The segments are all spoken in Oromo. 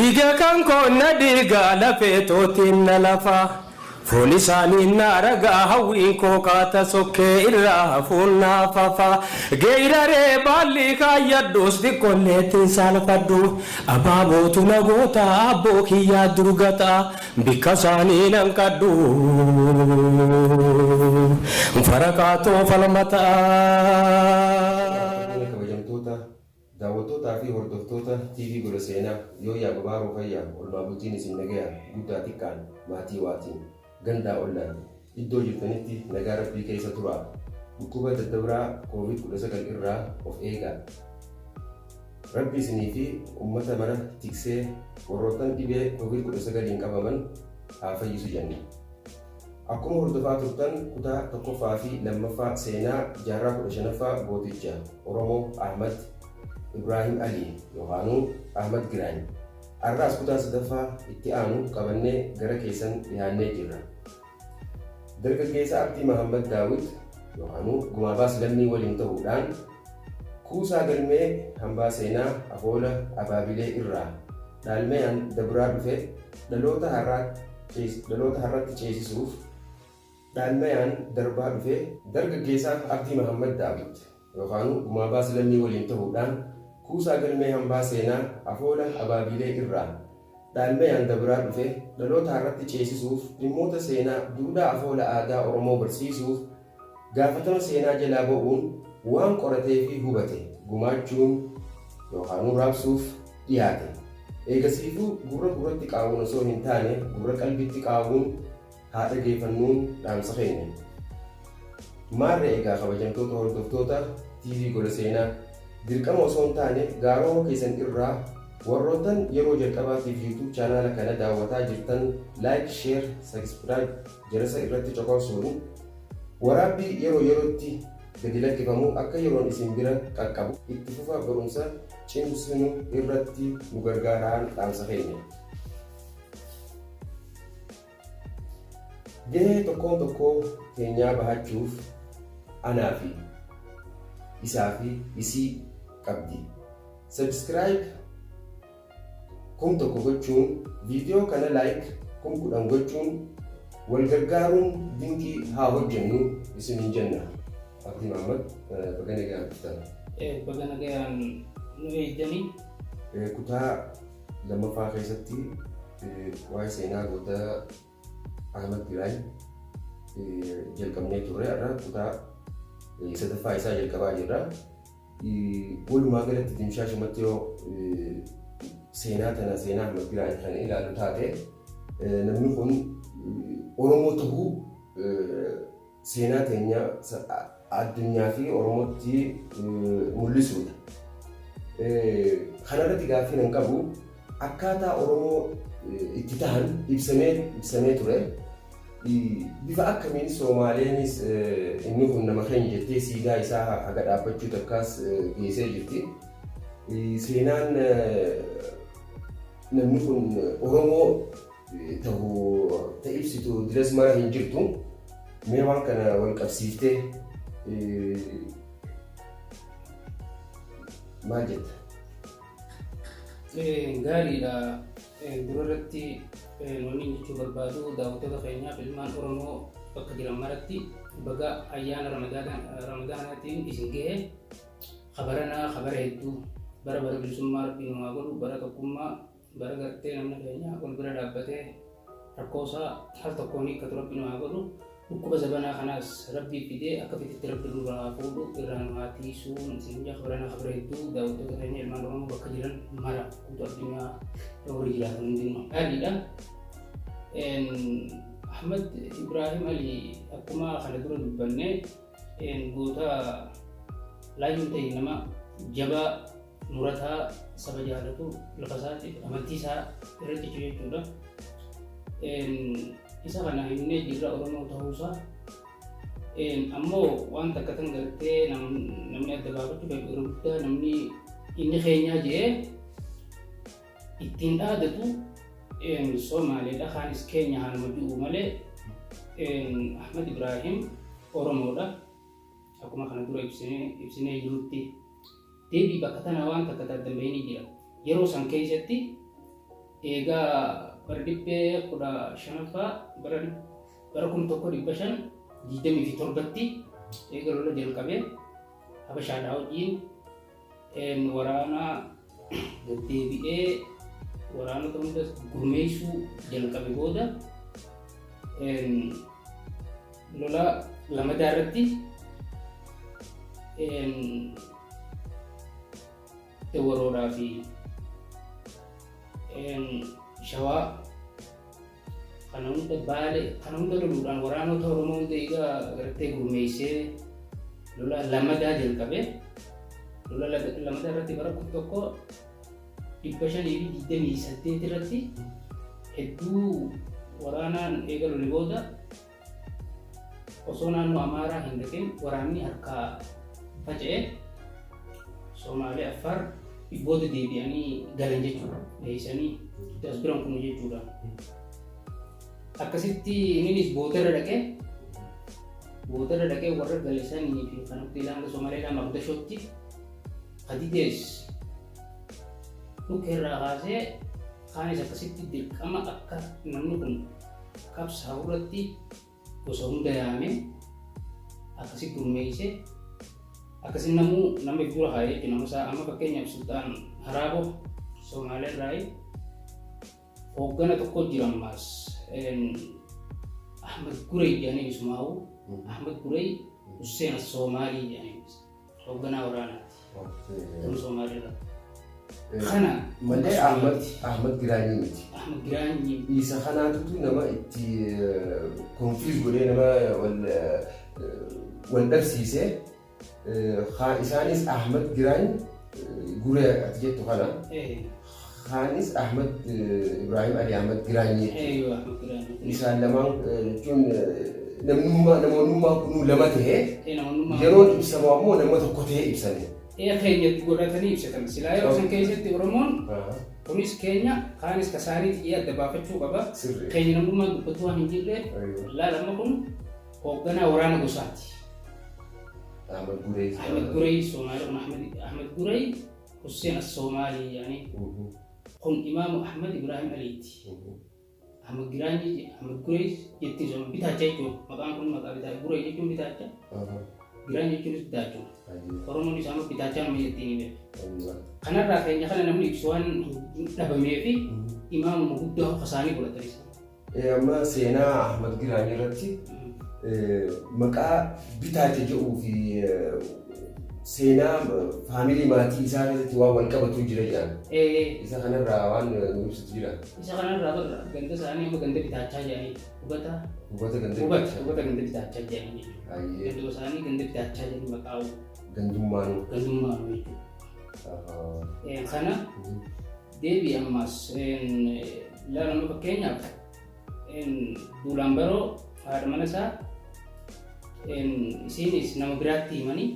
Dhiiga kan koo na dhiiga lafee tootiin na lafa. Foon isaanii na ragaa hawwiin koo kaata sokkee irraa hafuun naa fafa. Geeraree baalli kaayyadhus xiqqolleettiin saalfadhu. Abaabootu na goota abboo kiyyaa durgata. Bikka isaanii nan qadhu. Faraqaatoo falmata. Kabajamtoota daawwattootaa fi hordoftoota TV Gola Seenaa, yooyyaa babaaroo fayyaa olmaa bultiin isin nagaya guddaa xiqqaan maatii waatiin gandaa ollaan iddoo jirtanitti nagaa rabbii keessa turaa, dhukkuba daddabraa COVID-19 irraa of eegaa. Rabbi isinii fi ummata mara tiksee warroottan dhibee COVID-19n qabaman haa fayyisu jenna. Akkuma hordofaa turtan kutaa 1ffaa fi 2ffaa seenaa jaarraa 15ffaa gooticha Oromoo Ahmad Ibraahim Alii yookaanuu Ahmad Giraany arraas kutaa 3ffaa itti aanu qabannee gara keessan dhihaannee jirra. Dargaggeessa Abdii Mahammad Daawid yookaanuu Gumaabaas Lammii waliin tahuudhaan kuusaa galmee hambaa seenaa afoola abaabilee irraa dhaalmayaan dabraa dhufe dhaloota har'atti ceesisuuf dhaalmayaan darbaa dhufe Dargaggeessa Abdii Mahammad Daawid yookaanuu Gumaabaas Lammii waliin tahuudhaan kuusaa galmee hambaa seenaa afoola abaabilee irraa dhaalmayaan dabraa dhufe dhaloota har'atti ceesisuuf dhimmoota seenaa duudhaa afoola aadaa Oromoo barsiisuuf gaafatama seenaa jalaa ba'uun waan qoratee fi hubate gumaachuun yookaanuu raabsuuf dhiyaate. Eegasiifuu gurra gurratti qaawuun osoo hin taane gurra qalbitti qaawuun haa dhageefannuun dhaamsa keenya. Maarree egaa kabajamtoota hordoftoota TV Gola Seenaa, dirqama osoo hin taane gaaroma keessan irraa warroottan yeroo jalqabaatiif YouTube chaanaala kana daawwataa jirtan like, share, subscribe jarasa irratti coqorsuun waraabbii yeroo yerootti gadi lakkifamu akka yeroon isin bira qaqqabu itti fufa barumsa cimsinu irratti nu gargaaraan dhaamsa keenya. Gahee tokkoon tokkoo keenyaa bahachuuf anaa fi isaa fi isii qabdi. Subscribe 1000 gochuun, viidiyoo kana like 10,000 gochuun wal gargaaruun dinqii haa hojjennu isiniin jenna. Abdii Mahammad, baga nagaan dhuftan. Baga nagayaan nu eeydanii. Kutaa lammaffaa keessatti waa'ee seenaa goota Ahmad Giraany jalqabnee turre, har'a kutaa sadaffaa isaa jalqabaa jirra. Walumaa galatti dimshaashumatti yoo seenaa tana, seenaa Ahmad Giraany kan ilaalu taate, namni kun Oromoo tahuu seenaa teenya addunyaa fi Oromootti mul'isuudha. Kanarratti gaaffii nan qabu, akkaataa Oromoo itti tahan ibsamee ture. Bifa akkamiin Soomaaleenis inni kun nama keenya jettee siidaa isaa haga dhaabbachuu takkaas geessee jirti. Seenaan namni kun Oromoo tahu ta ibsitu diras mara hin jirtu. Mee waan kana wal qabsiiftee maal jetta? Gaariidha. Durarratti wanni jechuu barbaadu, daawwattoota keenyaaf ilmaan Oromoo bakka jiran maratti baga ayyaana Ramadaanaatiin isin gahe. Kabaranaa kabara hedduu bara bara bilisummaa Rabbiin nu haa godhu, bara tokkummaa, bara gartee namni keenya wal bira dhaabbatee rakkoo isaa al tokkoon hiikkatu Rabbi nu haa godhu. Dhukkuba zabanaa kanaas Rabbii fidee akka fititti Rabbi nurraa haa fuudhu, irraa nu haa tiisuun isin jaa. Kabaranaa kabara hedduu daawwattoota keenya ilmaan Oromoo bakka jiran mara, guutuu addunyaa warri jiraatan hundinuu. Gaariidha. Ahmad Ibrahim Ali akkuma kana dura dubbanne goota laayyuun ta'e, nama jabaa murataa, saba jaalatu, lafa isaatiif amantii isaa irra cichu jechuudha. Isa kana himnee jirra Oromoo ta'uusaa. Ammoo waan takka tan gartee namni adda baafachuu fedhu, irra guddaa namni inni keenyaa jee ittiin dhaadatu Somaaleedha, kaanis keenya haanuma du'u malee Ahmad Ibrahim Oromoodha. Akkuma kana dura ibsinee jirutti. Deebii bakka tana waan takka adda bahini jira. Yeroo san keessatti Eegaa bara 1500ffaa bara 1527tti eega lola jalqabee Habashaadhaa wajjin waraana deddeebi'ee waraanota hunda gurmeessuu jalqabe booda lola Lamadaa irratti Dawwaroodhaa fi Shawaa kana hunda Baale kana hunda loluudhaan waraanota Oromoo hunda egaa gartee gurmeessee lola Lamadaa jalqabe. Lola Lamadaa irratti bara 1528 irratti hedduu waraanaan eega lole booda osoo naannoo Amaaraa hin dhaqin waraanni harkaa faca'e Somaalee Affaar booda deebi'anii galan jechuudha. Dheessanii as biran kun jechuudha. Akkasitti innis boodarra dhaqee warra gale sanii fi kan akka ilaalu Somaaleedhaa Maqdashootti Hadidees dhukkee irraa kaasee kaanis akkasitti dirqama akka namni kun qabsaa'u irratti gosa hunda yaamee akkasi gurmeessee akkasi namuu nama dura kaa'ee jechuudha. Nama isaa amma fakkeenyaaf Sultaan Haraaboo Somaalee irraa hooggana tokko jira ammaas Ahmad Gurey jedhanii isumaa'u Ahmad Gurey Hussein Soomaalii jedhanii hoogganaa waraanaati. Nama Somaalee irraa. Kana malee Ahmad Giraanyii miti. Ahmad Giraanyii Isa kanaatutu nama itti confuse godhee nama wal dhabsiise. Isaanis Ahmad Giraany Guree ati jettu kana kaanis Ahmad Ibrahim Ali Ahmad Giraanyii jechuudha. Ahmad Giraanyii. Isaan lamaan jechuun namnummaa namoonnummaa kunuu lama ta'ee yeroon ibsamu ammoo nama tokko ta'ee ibsame. Keenyatti godhatanii ibsatan. Silaa yeroo san keessatti Oromoon kunis keenya kaanis kasaaniitti jee adda baafachuu qaba. Keenya namummaa dubbatu waan hin jirreef laal amma kun hoogganaa waraana gosaati. Ahmad Gurey. Ahmad Gurey Soomaalii kun Ahmad Gurey Hussein as-Soomaalii yaani kun Imaamu Ahmad Ibrahim Aliiti. Ahmad Giraanyi Ahmad Gurey jettiin sun bitaacha jechuudha. Maqaan kun maqaa bitaacha Gurey jechuun bitaacha. Giraanyi jechuunis bitaachuudha. Oromoon isaanuu bitaachaa nama jettiin beeku. Kanarraa keenya kana namni ibsu waan hin dhabamee fi imaamuma guddaa isaanii godhatan isaan. Amma seenaa Ahmad Giraanyi irratti maqaa bitaacha jedhuu fi seenaa faamilii maatii isaa keessatti waan wal qabatu jira jedhan. Isa kanarraa waan nu ibsitu jira. Isa kanarraa barra ganda isaanii amma ganda bitaachaa jedhanii hubata. Hubata ganda bitaachaa. Hubata ganda bitaachaa jedhanii jechuudha. Ganda isaanii ganda bitaachaa jedhanii maqaa Gandummaanuu. Gandummaanuu jechuudha. Kana deebii ammaas ilaalama fakkeenyaaf Duulaan Baroo haadha mana isaa isiinis nama biraatti himanii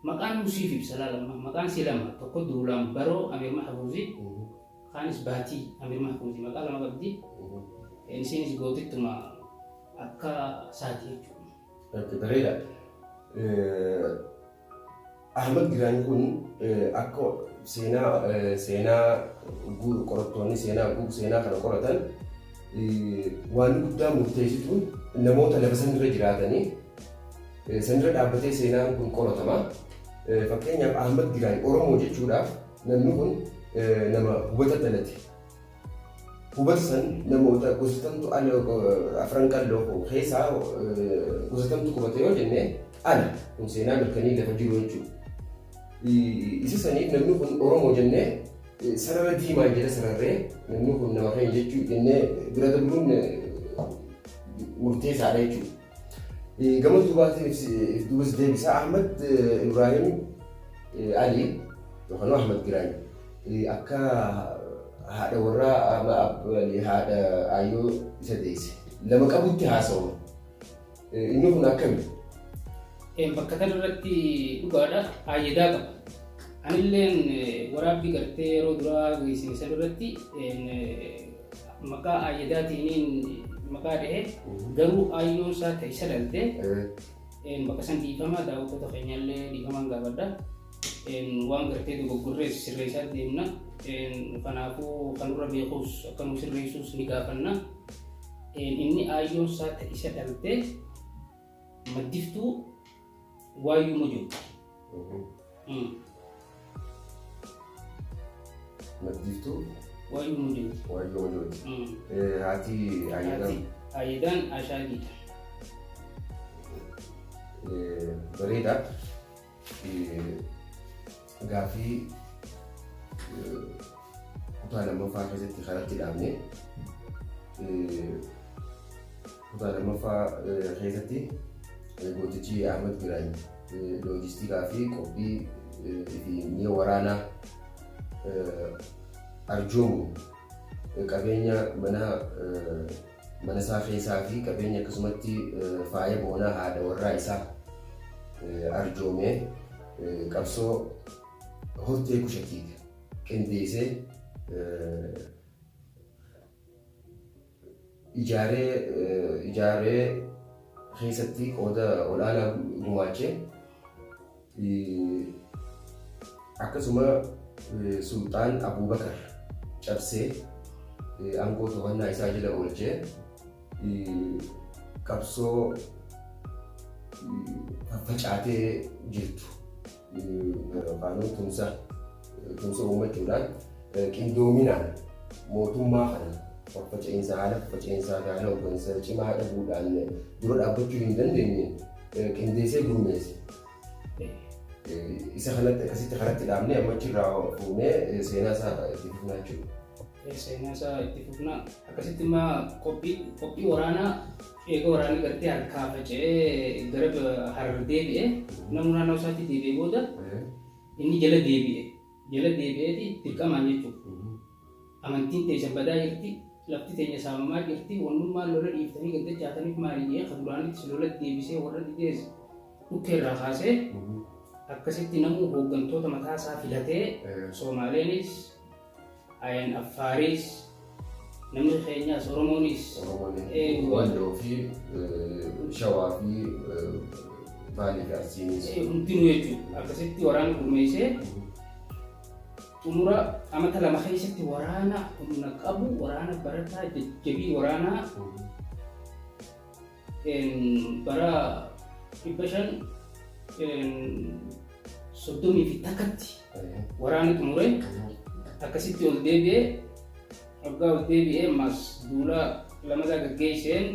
maqaan siif ibsa laalama maqaan si lama tokko Duulaan Baroo Amir Mahfuuzi kaanis Baatii Amir Mahfuuzi maqaa lama qabdi. Isiinis gootittuma akka saati jechuudha. Bareeda. Ahmad Giraanyi kun akka seenaa qorattoonni seenaa seenaa kana qoratan waan guddaa murteessituun namoota lafa sanirra jiraatanii sanirra dhaabbatee seenaan kun qoratama. Fakkeenyaaf Ahmad Giraanyi Oromoo jechuudhaaf namni kun nama hubata dhalate. Hubata san namoota gosatamtu afran qalloo keessaa gosatamtu qubate yoo jenne ala kun seenaa mirkanii lafa jiru jechuudha. Isa saniif namni kun Oromoo jennee sarara diimaa jala sararree namni kun nama keenya jechuu jennee bira dabruun murteessaadha jechuudha. Gama duubaatiin duubas deebisaa Ahmad Ibrahim Ali yookaan Ahmad Giraany akka haadha warraa haadha aayyoo isa deesse lama qabutti haasawama. Inni kun akkami? Bakka kanarratti dhugaadha ayyadaa qaba. Anilleen waraabbii gartee yeroo duraa geessine sanarratti maqaa ayyadaatiin maqaa dhahee garuu ayyoon isaa ta'e isa dhalte bakka san dhiifama daawwattoota keenyallee dhiifamaan gaafadha. Waan gartee dogoggorrees sirreessaa deemna. Kanaafuu kanurra beekuus akka nu sirreessuus ni gaafanna. Inni aayyoon isaa ta isa dhalte Maddiftuu Waayyuu Mojoo. Maddiftuu Waayyuu Mojoo. Waayyuu Mojooti. Haati Aayyeedhaan. Haati Aayyeedhaan Ashaagiidha. Bareeda. Gaaffii kutaa lammaffaa keessatti karatti dhaabne kutaa lammaffaa keessatti gootichi Ahmad Giraany loojistikaa fi qophii fi mi'a waraanaa arjoomu qabeenya mana mana isaa keessaa fi qabeenya akkasumatti faaya boonaa haadha warraa isaa arjoomee qabsoo hortee kushatiik qindeessee ijaaree ijaaree keessatti qooda olaanaa gumaachee akkasuma Sulxaan Abuubakar cabsee aangoo to'annaa isaa jala oolchee qabsoo faffacaatee jirtu yookaan tumsa tumsa uummachuudhaan qindoominaan mootummaa kana faffaca'iinsa haala faffaca'iinsaa fi haala hooggansa cimaa dhabuudhaan dura dhaabbachuu hin dandeenye qindeessee gurmeesse. Isa kanatti akkasitti kanatti dhaabnee amma achirraa fuunee seenaa isaa itti fufnaa jechuudha. Seenaa isaa itti fufnaa. Akkasitti immoo qophii waraanaa eega waraanni gartee harkaa faca'ee gara Harar deebi'e namni naannoo isaatti deebi'ee booda inni jala deebi'e. Jala deebi'eeti dirqamaan jechuudha. Amantiin teessan badaa jirti, lafti teenya saamamaa jirti, wannummaan lola dhiiftanii gad dachaataniif maali jedhee ka duraanittis lola deebisee warra didees dhukkee irraa kaasee akkasitti namuu hooggantoota mataa isaa filatee Soomaaleenis, Ayan Affaaris, namni keenyaas Oromoonis Walloo fi Shawaa fi Baalee fi Arsiinis. Hundinuu jechuudha. Akkasitti waraana gurmeessee xumura amata 2 keessatti waraana humna qabu, waraana barataa jajjabii waraanaa bara 531tti waraana xumure. Akkasitti ol deebi'ee waggaa ol deebi'ee ammas duula lamadaa gaggeesseen.